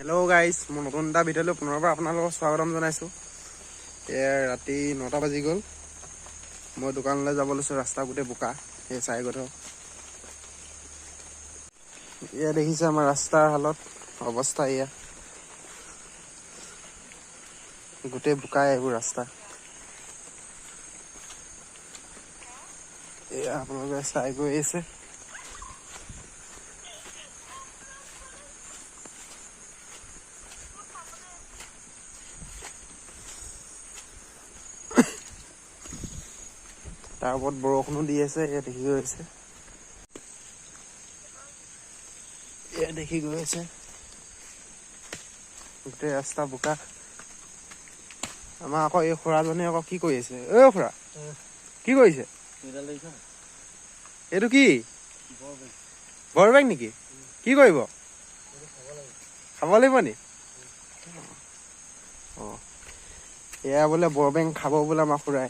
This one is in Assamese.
হেল্ল' গাইজ, মোৰ নতুন এটা ভিডিঅ'লৈ পুনৰবাৰ আপোনালোকক স্বাগতম জনাইছোঁ। এয়া ৰাতি 9টা বাজি গ'ল। মই দোকানলৈ যাব লৈছোঁ। ৰাস্তা গোটেই বোকা, সেই চাই গৈ থওক। এয়া দেখিছে আমাৰ ৰাস্তাৰ হালত অৱস্থা, এয়া গোটেই বোকাই এইবোৰ ৰাস্তা। এয়া আপোনালোকে চাই গৈ আছে। তাৰ ওপৰত বৰষুণো দি আছে। এয়া দেখি গৈ আছে, এয়া দেখি গৈ আছে গোটেই ৰাস্তা বোকা। আমাৰ আকৌ এই খুৰাজনে আকৌ কি কৰি আছে? ঐ খুৰা, কি কৰিছে এইটো? কি বৰবেগ নেকি? কি কৰিব, খাব লাগিব নি? অ, এয়া বোলে বৰবেং খাব বোলে আমাৰ খুৰাই।